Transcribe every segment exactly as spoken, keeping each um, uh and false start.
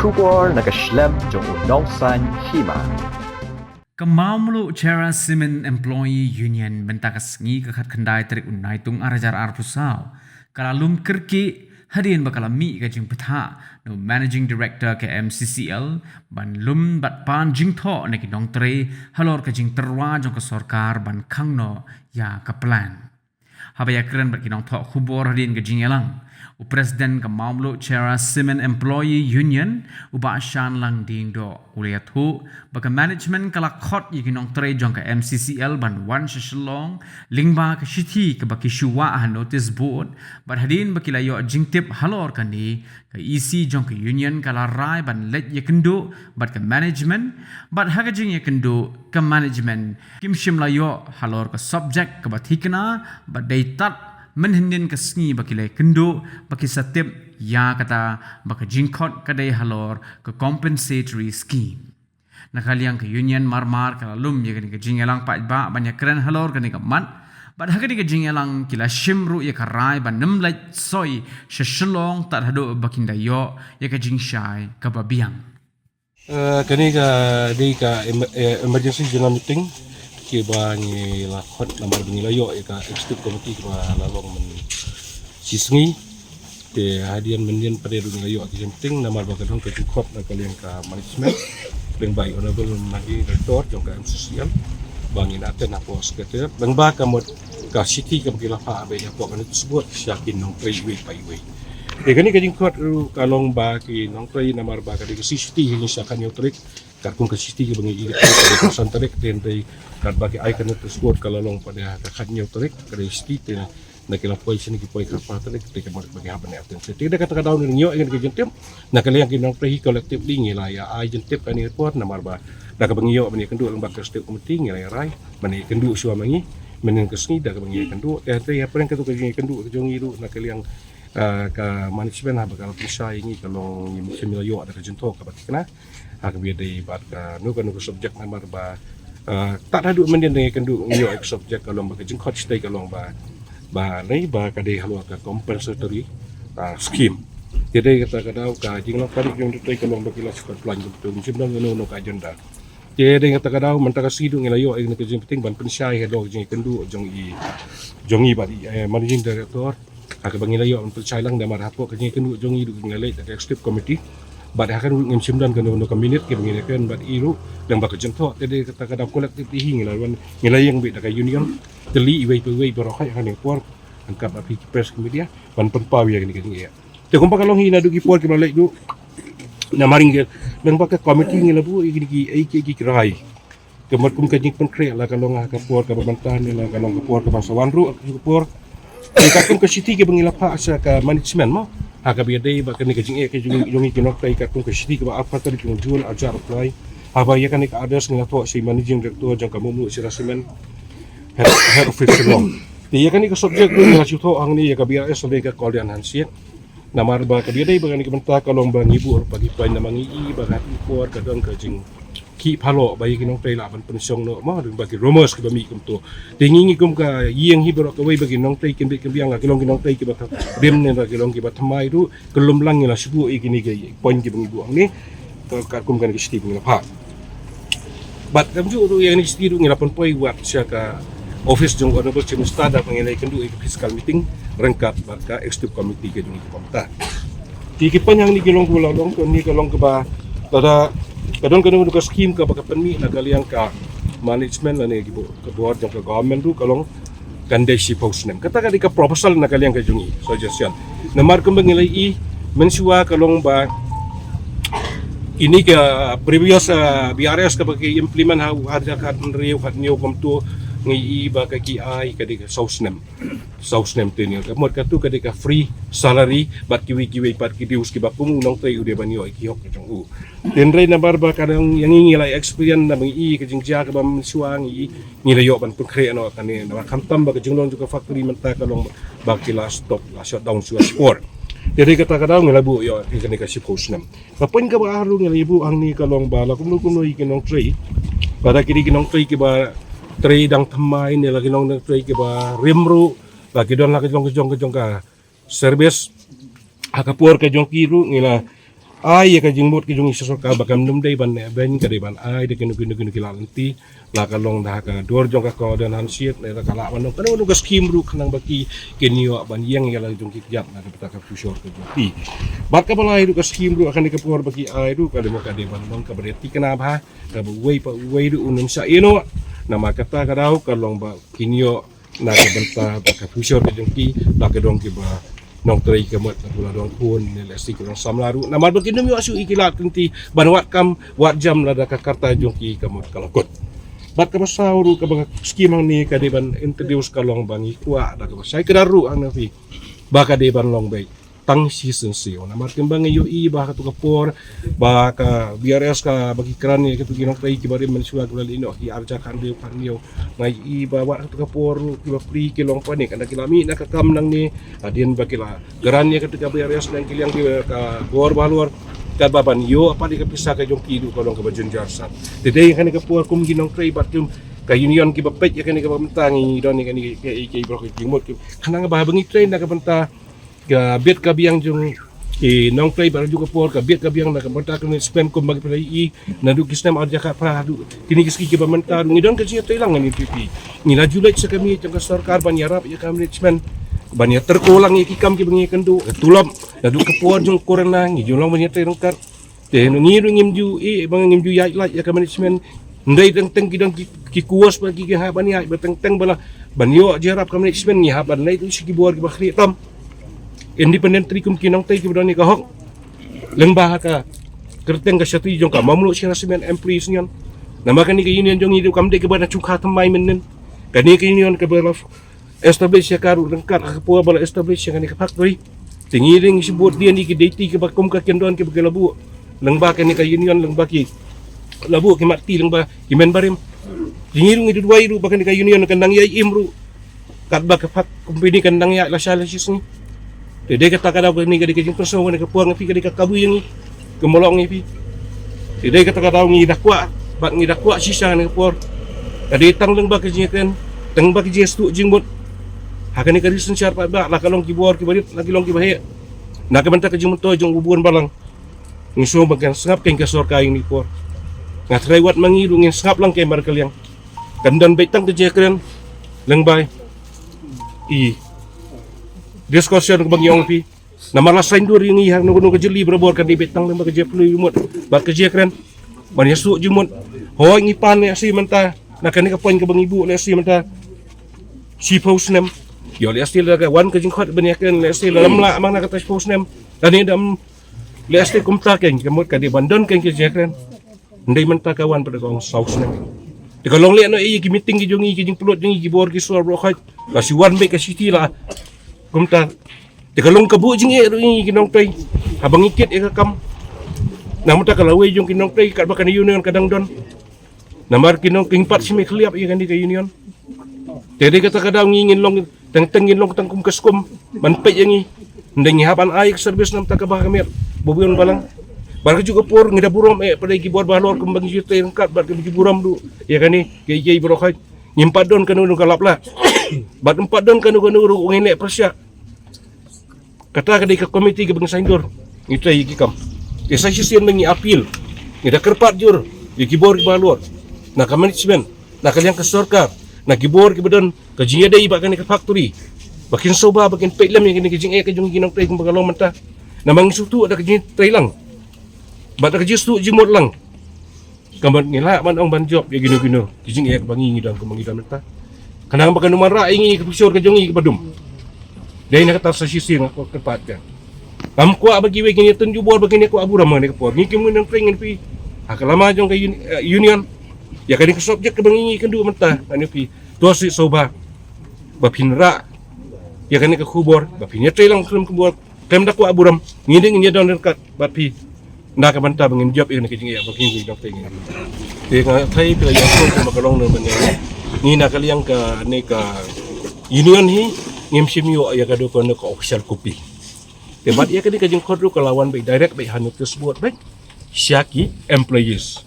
Khubor na ka shlem jong u Nongsaiñ Hima. Ka Mawmluh Cherra Cement Employee Union mynta ka sngi ka khatkhyndai tarik u Naitung ar hajar arphew saw ka la lum kyrkieh hadien ba ka la mih ka jingbthah na u Managing Director ka M C C L ban lum bad pan jingthoh na ki nongtrei halor ka jingtyrwa jong ka sorkar ban khang noh ïa ka plant. Haba ïakren bad ki nongthoh khubor hadien ka jingïalang, u President ka Mawmluh Cherra Cement Employee Union, u Bah Shanlang Diengdoh, u la ïathuh ba ka management ka la khot ïa ki nongtrei jong ka M C C L ban wan sha Shillong lyngba ka shithi kaba ki shu wah ha notice board, bad hadien ba ki la ïoh jingtip halor kane, ka E C jong ka Union ka la rai ban leit ïakynduh bad ka management, bad ha ka jingïakynduh ka management kim shym la ïoh halor ka subject kaba thikna, bad dei tad mynhynnin ka sngi ba ki la ïakynduh ba ki sa tip ïa kata ba ka jingkhot ka dei halor ka compensatory scheme. Na ka liang ka Union marmar ka la lum ïa kane ka jingïalang paidbah ban ïakren halor kane ka mat, bad ha kane ka jingïalang ki la shim ruh ïa ka rai ban ym leit soi sha Shillong tad haduh ba kin da ïoh ïa ka jingshai kaba biang. Eh, kane ka dei ka em-, eh, emergency general meeting kiba ngi la khot namar ba ngi la ïoh ïa ka executive committee kiba la long myn shisngi. Te hadien mynhynnin pat ruh ngi la ïoh ka jingmeeting namar ba ka don ka jingkhot na ka liang ka management lyngba i Honorable Managing Director jong ka M C C L ba ngin attend hapoh Secretariat lyngba ka mut ka shithi kaba ki la phah ba ïa hapoh ka notice board sha ki nongtrei iwei pa iwei. Te kane ka jingkhot ruh ka long ba ki nongtrei namar ba ka dei ka shithi hi sha ka hynñiew tarik. Katkum ka shithi kaba ngi ïoh ka dei ka san tarik, te hynrei katba ki ai ka notice board ka la long pat ha ka hynñiew tarik ka dei shithi, te na ki la poi shane ki poi ka phra tarik, te ka mut ba ki hap ban attend. Te da kata ka daw ngi ïoh ïa ka jingtip na ka liang ki nongtrei hi collectively ngi la ïa ai jingtip kane ka por namar ba da kaba ngi ïoh ban ïakynduh lyngba ka executive committee ngi la ïa rai ban ïakynduh shuwa ma ngi mynhynnin ka sngi da kaba ngi ïakynduh. Te hynrei hapdeng katu ka jingïakynduh ka jong ngi ruh na ka liang, ah, ka management haba ka la pynshai ïa ngi ka long ngi, ngi la ïoh da ka jingthoh kaba thikna ha kaba ïadei bad kano kano ka subject namar ba, ah, tad haduh mynhynnin da ngi ïakynduh ngi ïoh ïa ka subject ka long ba ka jingkhot shatei ka long ba, ba lei ba ka dei halor ka compensatory, ah, scheme. Te dei kata ka daw ka jinglong panik jong ngi te ka long ba ki la shu khot plan kumto, ngim shym don kano kano ka agenda. Te dei kata ka daw mynta ka sngi ruh ngi la ïoh ïa kane ka jingpyntip ban pynshai halor ka jingïakynduh jong i, jong i bad i, eh, Managing Director. Ha kaba ngi la ïoh ban pynshai lang namar hapoh ka jingïakynduh jong i ruh ngi la leit da ka executive committee. Bad ha kane ruh ngim shym don kano kano ka minute kiba ngi la kren bad i ruh lyngba ka jingthoh, te dei kata ka daw collectively hi ngi la wan, ngi la ïeng beit da ka union, tylli iwei pa iwei baroh ha kane ka por, ryngkat bad phi ki press ki media ban pynpaw ïa kane ka jingeh. Te kumba ka long hi naduh ki por kiba la leit ruh namar ngi lyngba ka committee ngi la buh ïa kine ki, ïa ki, ïa ki rai. Ka mut kum ka jingpynkhreh la ka long ha ka por kaba mynta ne la ka long ka por kaba sa wan ruh ha ka por. Te katkum ka shithi kaba ngi la phah sha ka management mo, ha kaba ïadei bad kane ka jingeh ka jong, jong ngi ki nongtrei, katkum ka shithi kaba arphew tarik jong June arhajar arphew lai. Haba ïa kane ka address ngi la thoh sha i Managing Director jong ka Mawmluh Cherra Cement Head, Head Office Shillong. Te ïa kane ka subject ruh ngi la shu thoh hangne ïa ka B R S lane ka Kalyan Handshake. Namar ba kaba ïadei bad kane ka bynta ka long ba ngi buh lypa ki point namar ngi i ba ha ki por ka don ka jingkhih palat ba ïa ki nongtrei lah ban pynshong noh mo, lyngba ki rumors kiba mih kumto. Te ngi, ngi kum ka ïing hi baroh kawei ba ki nongtrei kin bit kin biang, ki long ki nongtrei kiba rim ne ki long kiba thymmai ruh, ka lum lang ngi la shu buh ïa kine ki point kiba ngi buh hangne. Ka, katkum kane ka shithi ba ngi la phah. Bad kumjuh ruh ïa kane ka shithi ruh ngi la pynpoi wat sha ka office jong Honorable Chief Minister da ba ngi la ïakynduh ïa ka physical meeting ryngkat bad ka executive committee ka jong ngi ka bynta. Te ki point hangne ki long kaba la long, kane ka long kaba lada ka don kano kano ka scheme kaba ka pynmih na ka liang ka management lane ki bo-, ka board jong ka government ruh ka long kan dei shiphew snem. Kata ka dei ka proposal na ka liang ka jong ngi, suggestion. Namar kumba ngi la ïohi mynshuwa ka long ba ine ka previous, ah, B R S kaba ki implement ha, ha ka hynriew, ha hynñiew kumto ngi ïohi ba ka ki ai ka dei ka saw snem. Saw snem tenure. Ka mut katu ka dei ka free salary bad kiwei kiwei pat ki dues kiba kum u nongtrei u dei ban ïoh ïa ki hok ka jong u. Te hynrei namar ba ka dang ïa ngi ngi la experience namar ngi ïohi ka jingjia kaba mynshuwa ngi ïohi ngi la ïoh ban pynkhreh noh kane namar khamtam ba ka jinglong jong ka factory mynta ka long ba ki la stop, la shut down shuwa shipor. Te dei kata ka daw ngi la buh ïoh ïa kane ka shiphew snem. Ka point kaba ar ruh ngi la ïa buh hangne ka long ba la kumno kumno ïa ki nongtrei. Lada ki dei ki nongtrei kiba trei dang thymmai ne la ki nongtrei kiba rim ruh, la ki don la ka jong ka jong ka jong ka service ha ka por ka jong ki ruh ngi la ai ïa ka jingmut ka jong i sorkar ba kam nym dei ban neh beiñ, ka dei ban ai da kino kino kino ki lad lynti, la ka long da ka dur jong ka cordon handshake, ne da ka lah ban long kano kano ka skim ruh khnang ba ki kin ïoh ban ïeng ïa la jong ki kjat na ka bynta ka future ka jong ki. Bad kaba lai ruh ka skim ruh ha kane ka por ba ki ai ruh ka dei mo ka dei ban long kaba dei thikna bha, kaba uwei pa uwei ruh un ym shah ïehnoh. Namar kata ka daw ka long ba kin ïoh na ka bynta ba ka future ka jong ki, la ka dong kiba nongtrei ka mut, la ka dong khun ne lehse ka dong samla ruh. Namar ba kin ym ïoh shuh ïa ki lad lynti ban wad kam wad jam lada ka karta jong ki ka mut ka la kut. Bad kaba saw ruh kaba ka skim hangne ka dei ban introduce ka long ba ngi kwah da kaba shai kdar ruh hangne phi ba ka dei ban long beit tang shisien siew. Namar kumba ngi ïohi ba ha kato ka por ba ka B R S ka ba ki kren ïa kito ki nongtrei kiba rim mynshuwa kiba la leit noh ki arhajar khathynriew khathynñiew. Nga ïohi ba wat ha kato ka por ruh kiba pli ki long panik, ynda ki la mih na ka kam nangne, hadien ba ki la kren ïa kito ka B R S na ki liang kiba ka bor bahalor, kaba ban ïoh pat ïa ka pisa ka jong ki ruh ka long kaba jynjar sat. Te dei kane ka por kum ki nongtrei bad kum ka union kiba peit ïa kane kaba mynta ngi don ïa kane ka, ka, ka, ka, ka jingmut ki khnang ba haba ngi trei na ka bynta ka bit ka biang jong ki nongtrei ba la ju ka por, ka bit ka biang na ka bynta ka management kum ba ngi pynlong ïa naduh ki snem arhajar khatphra haduh kine ki sngi kiba mynta ruh ngi don ka jingïatreilang ngan ïa phi. Ngi la ju leit sha ka miej jong ka sorkar ban ïarap ïa ka management ban ïatyrko lang ïa ki kam kiba ngi ïakynduh, ka tulop, naduh ka por jong corona ngi ju long ban ïatrei ryngkat. Te ngi ruh ngim ju ïeh ba ngim ju ïaid lait ïa ka management. Ndei teng teng ki dang ki, ki kuos ba ki, ki hap ban ïaid ba teng teng ba la ban ïoh jingïarap ka management ngi hap ban leit sha ki bor kiba khlieh tam. Independent trei kum ki nongtrei kiba don ïa ka hok. Lyngba ha ka kyrteng ka shatri jong ka Mamluk Shnong Cement Employees Union. Namar kane ka union jong ngi ruh kam dei kaba na jong ka thymmai mynnin. Kane ka union kaba la establish ïa ka ruh ryngkat ha ka por ba la establish ïa kane ka factory. Te ngi ring shu bud dien ïa ki dei ti kiba kum ka kin don kiba ki la buh lyngba kane ka union, lyngba ki la buh ki mat ti, lyngba ki men barim. Te ngi ruh ngi duwai ruh ba kane ka union kan nang ïai im ruh katba ka fact company kan nang ïai lashai la shisngi. Te dei kata ka daw kane ka dei ka jingpynshong kane ka por nga phi ka dei ka kabu ïa ngi. Ka mlong ngi phi. Te dei kata ka daw ngi da kwah bad ngi da kwah shisha ngi por. Ka dei tang lyngba ka jingkren, tang ba ka jingstuh jingmut. Ha kane ka ri synshar pat ba la ka long ki bor kiba rit, la ki long kiba heh. Na ka bynta ka jingmyntoi jong u bun balang. Ngi sngew ba kan sngap kein ka sorkar ïa ngi por. Nga tharai wat ma ngi ruh ngin sngap lang kein mar ka liang. Kan don beit tang ka jingkren lyngba i discussion kaba ngi ong phi. Namar la saiñdur ïa ngi ha kano kano ka jylliew barabor kan dei beit tang lyngba ka jingpynlong jingmut bad ka jingkren ban ïasuh jingmut. Hooid ngi pan ïa shi mynta na kane ka point kaba ngi buh ïa shi mynta shiphew snem. Ïoh ïa shi la ka wan ka jingkhot ban ïakren ïa shi la lam la mang na kata shiphew snem. Kane dam ïa shi kumta kein ka mut ka dei ban don kein ka jingkren. Ndei mynta ka wan pat ka ong saw snem. Te ka long leh noh ïa ki meeting ki jong ngi, ki jingpynlut jong ngi, ki bor ki sor baroh khoit. Ka shu wan beit ka siti la. Kumta. Te ka long ka buh jingeh ruh ïa ngi ki nongtrei. Haba ngi kit ïa ka kam. Na mynta ka lawei jong ki nongtrei katba kane union ka dang don. Namar ki nong, ki ngim pat shim ïa ka khlieh ïa kane ka union. Te dei kata ka daw ngi ngin long teng teng ngin long tang kum ka skum ban peit ïa ngi. Ndei ngi hap ban ai ka service na bynta kaba ha ka miet ba bun balang. Bad ka juh ka por ngi da burom eh pat ïa ki bor bahalor kumba ngi ju trei ryngkat bad ki ju burom ruh ïa kane kiei kiei baroh khoit. Ngim pat don kano kano ka lap lah. Bad ngim pat don kano kano ruh ngin leh pyrshah. Kata ka dei ka komiti kaba ngi saiñdur. Ngi trei ïa ki kam. Te sa shisien ba ngi appeal, ngi da kyrpad jur ïa ki bor kiba halor, na ka management, na ka liang ka sorkar, na ki bor kiba don ka jingïadei bad kane ka factory, ba kin sngewbha ba kin peit lem ïa kane ka jingeh ka jong ki nongtrei kumba ka long mynta. Namar ngi sngewthuh da ka jingtrei lang bad da ka jingsngewthuh jingmut lang. Ka mut ngi lah ban ong ban jop ïa kino kino ki jingeh ba ngi ngi don kumba ngi don mynta. Khnang ba kan ym wanrah ïa ngi ka pyrshah ka jong ngi kaba dum. Dei na kata sa shisien nga kwah kyrpad ka. Ngam kwah ba kiwei kin ïatynjuh bor ba kin ïa kwah burom ha kane ka por. Ngi ki nongtrei ngin phi ha ka lama jong ka uni-, eh, union. Ïa kane ka subject kaba ngi ngi kynduh mynta ngan ïa phi. To sngewbha ba phin rah ïa kane ka khubor ba phin ïatrei lang khlem khubor. Khlem da kwah burom, ngi dei ngin ïa don ryngkat bad phi na ka bynta ba ngin jop ïa kane ka jingeh ba ngin jop ïa ngi. Te nga tharai phi la ïa sngewthuh kumba ka long na bynta ngi na ka liang kane ka union hi ngim shym ïoh ïa kano kano ka official copy. Te bad ïa kane ka jingkhot ruh ka la wan beit direct beit ha notice board beit sha ki employees.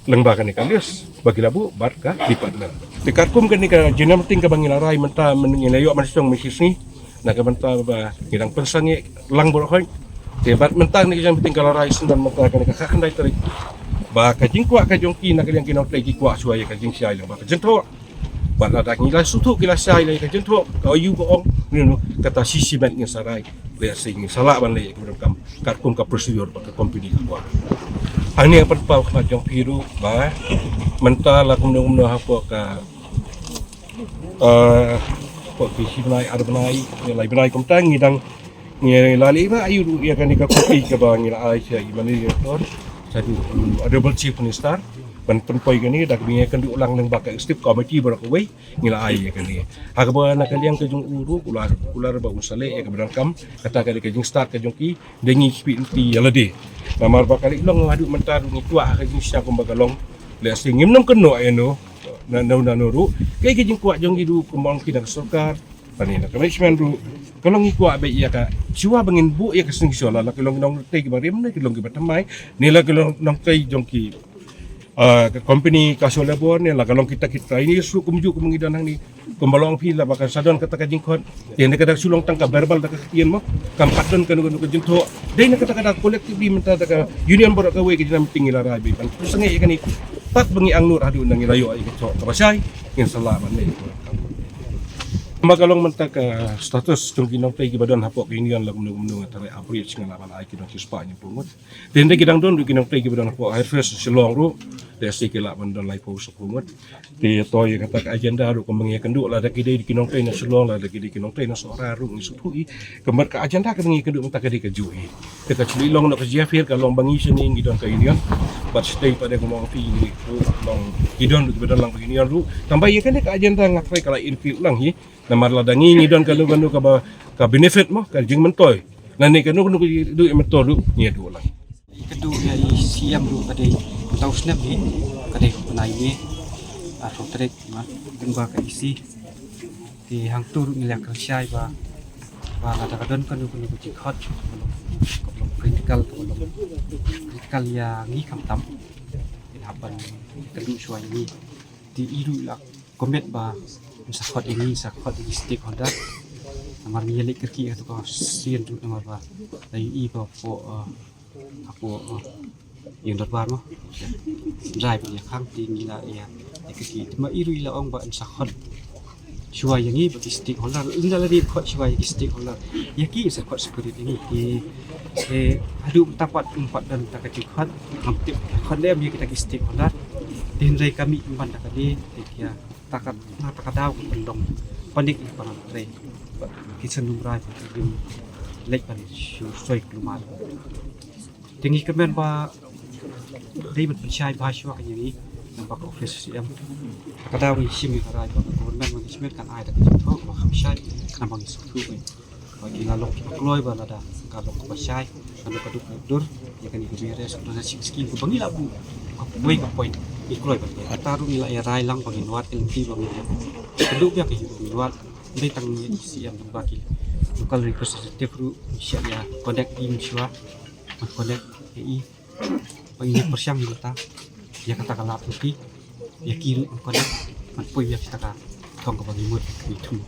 Lyngba kane ka list ba ki la buh bad ka department. Te katkum kane ka jingïameeting kaba ngi la rai mynta, ngi la ïoh mynshuwa mynshisngi na ka bynta ba ngi dang pynsangeh lang baroh khoit. Te bad mynta kane ka jingmyntoi ka la rai sngewdon mynta kane ka khatkhyndai tarik ba ka jingkwah ka jong ki na ka liang ki nongtrei ki kwah shuwa ïa ka jingshai lyngba ka jingthoh. Bad lada ngi la sngewthuh ki la shai la ïa ka jingthoh, ka ïoh ka ong, ni no, kata shi shimet ngin sa rai. Lehse ngin sa lah ban leh ïa ka donkam katkum ka procedure ba ka company ka kwah. Hangne nga pynpaw khmat jong phi ruh ba mynta la kumno kumno hapoh ka, eh, hapoh ki shi bnai ar bnai, lai bnai kumta ngi dang, ngi la leh ba ïa ruh ïa kane ka kopi kaba ngi la ai sha i Managing Director, sha i Honourable Chief Minister ban pynpoi kane da kaba ngi ïakynduh lang lyngba ka executive committee baroh kawei. Ngi la ai ïa kane. Ha kaba na ka liang ka jong u ruh, kular, kular ba un sa leh ïa kaba donkam, kata ka dei ka jingstad ka jong ki, dei ngi khmih lynti ïa lade. Namar ba ka la long haduh mynta ruh ngi kwah ha ka jingshisha kumba ka long. Lehse ngim nym kynnoh ïa no, na no na no ruh. Kaei ka jingkwah jong ngi ruh kumba ong ki na ka sorkar, lane na ka management ruh. Ka long ngi kwah beit ïa ka, shuwa ba ngin buh ïa ka seng shuwa la, la ka long nongtrei kiba rim ne, ka long kiba thymmai, ne la ka long nongtrei jong ki ah, ka company ka shu labor ne la ka long kita ki trainees ruh kumjuh kum ngi don hangne. Kumba long phi la ba ka sa don kata ka jingkhot. Te ne ka da shu long tang ka verbal da ka ktien mo. Kam pat don kano kano ka jingthoh. Dei na kata ka da collectively mynta da ka union baroh kawei ka jingïameeting ngi la rai beit ban pynsangeh ïa kane. Tad ba ngi angnud haduh nang ngi la ïoh ïa ka thoh kaba shai ngin sa lah ban leh. Kumba ka long mynta ka status jong ki nongtrei kiba don hapoh ka union la kumno kumno nga tharai average nga lah ban ai ki don shispah hynñiewphew ngut. Te hynrei ki dang don ruh ki nongtrei kiba don hapoh Higher Force Shillong ruh. Te lehse ki lah ban don laiphew shiphew ngut. Te to ïa kata ka agenda ruh kumba ngi ïakynduh lada ki dei ki nongtrei na Shillong lada ki dei ki nongtrei na Sohra ruh ngi sngewthuh hi. Kumba ka agenda kaba ngi ïakynduh mynta ka dei kajuh hi. Te ka shu long noh ka jingïapher ka long ba ngi shane ngi don ka union. Bad shatei pat de kumba ong phi ngi ruh long ki don ruh kiba don lang ka union ruh. Tang ba ïa kane ka agenda nga tharai ka la include lang hi. Namar lada ngi ngi don kano kano kaba ka benefit mo ka jingmyntoi. Lane kano kano ka jingduh ïa myntoi ruh ngi ïa duh lang. Ka duh ïa i C M ruh ka dei mynta u snem hi ka dei u bnai May arphew tarik ma tang ba ka isi. Te hangto ruh ngi la kren shai ba ba lada ka don kano kano ka jingkhot kaba long critical kaba long critical ïa ngi khamtam. Te hap ban ka duh shuwa ïa ngi. Te i ruh la commit ba yn sa khot ïa ngi, yn sa khot ïa ngi stakeholder. Namar ngi ïa leit kyrkieh ha kato ka sien ruh namar ba la ïohi ba hapoh, eh, hapoh, eh, ïing dorbar mo. Rai ba ïa khang te ngi la ïa, ïa kyrkieh. Te ma i ruh i la ong ba yn sa khot shuwa ïa ngi ba ki stakeholder. Ynda la dei khot shuwa ïa ki stakeholder, ïa ki yn sa khot separate ïa ngi. Te, te haduh mynta pat ym pat don ta ka jingkhot. Ngam tip khot lem ïa kita ki stakeholder. Te hynrei ka mih pynban da ka dei te ïa ta ka, na ta ka daw ka pynlong panik ïa para nongtrei. Ki sa num rai ba ki leit ban shu soi kulmar. Te ngi kyrmen ba dei ban pynshai bha shuwa ka ïa ngi namar ka office C M. Ta ka daw ngi shim ïa ka rai ba ka government management kan ai da ka jingthoh ba kham shai namar ngi sngewthuh ba ki la long kiba kloi ba lada ka long kaba shai. Ka long ka duk ka dur ïa kane ka B R S ka donation scheme kaba ngi la buh kawei ka point ngi kloi ba ïa kata ruh ngi la ïa rai lang ba ngin wad lynti ba ngin ïa ka duk ïa ka ïa ngin wad. Dei tang ngi C M ba ki local representative ruh ngi shah ïa connect team shuwa ban connect ïa i ba ngi pyrshang ïa kata ïa kata ka lad ruh ki ïa ki ruh ban connect ban poi ïa kata ka thong kaba ngi mut ngi thmu.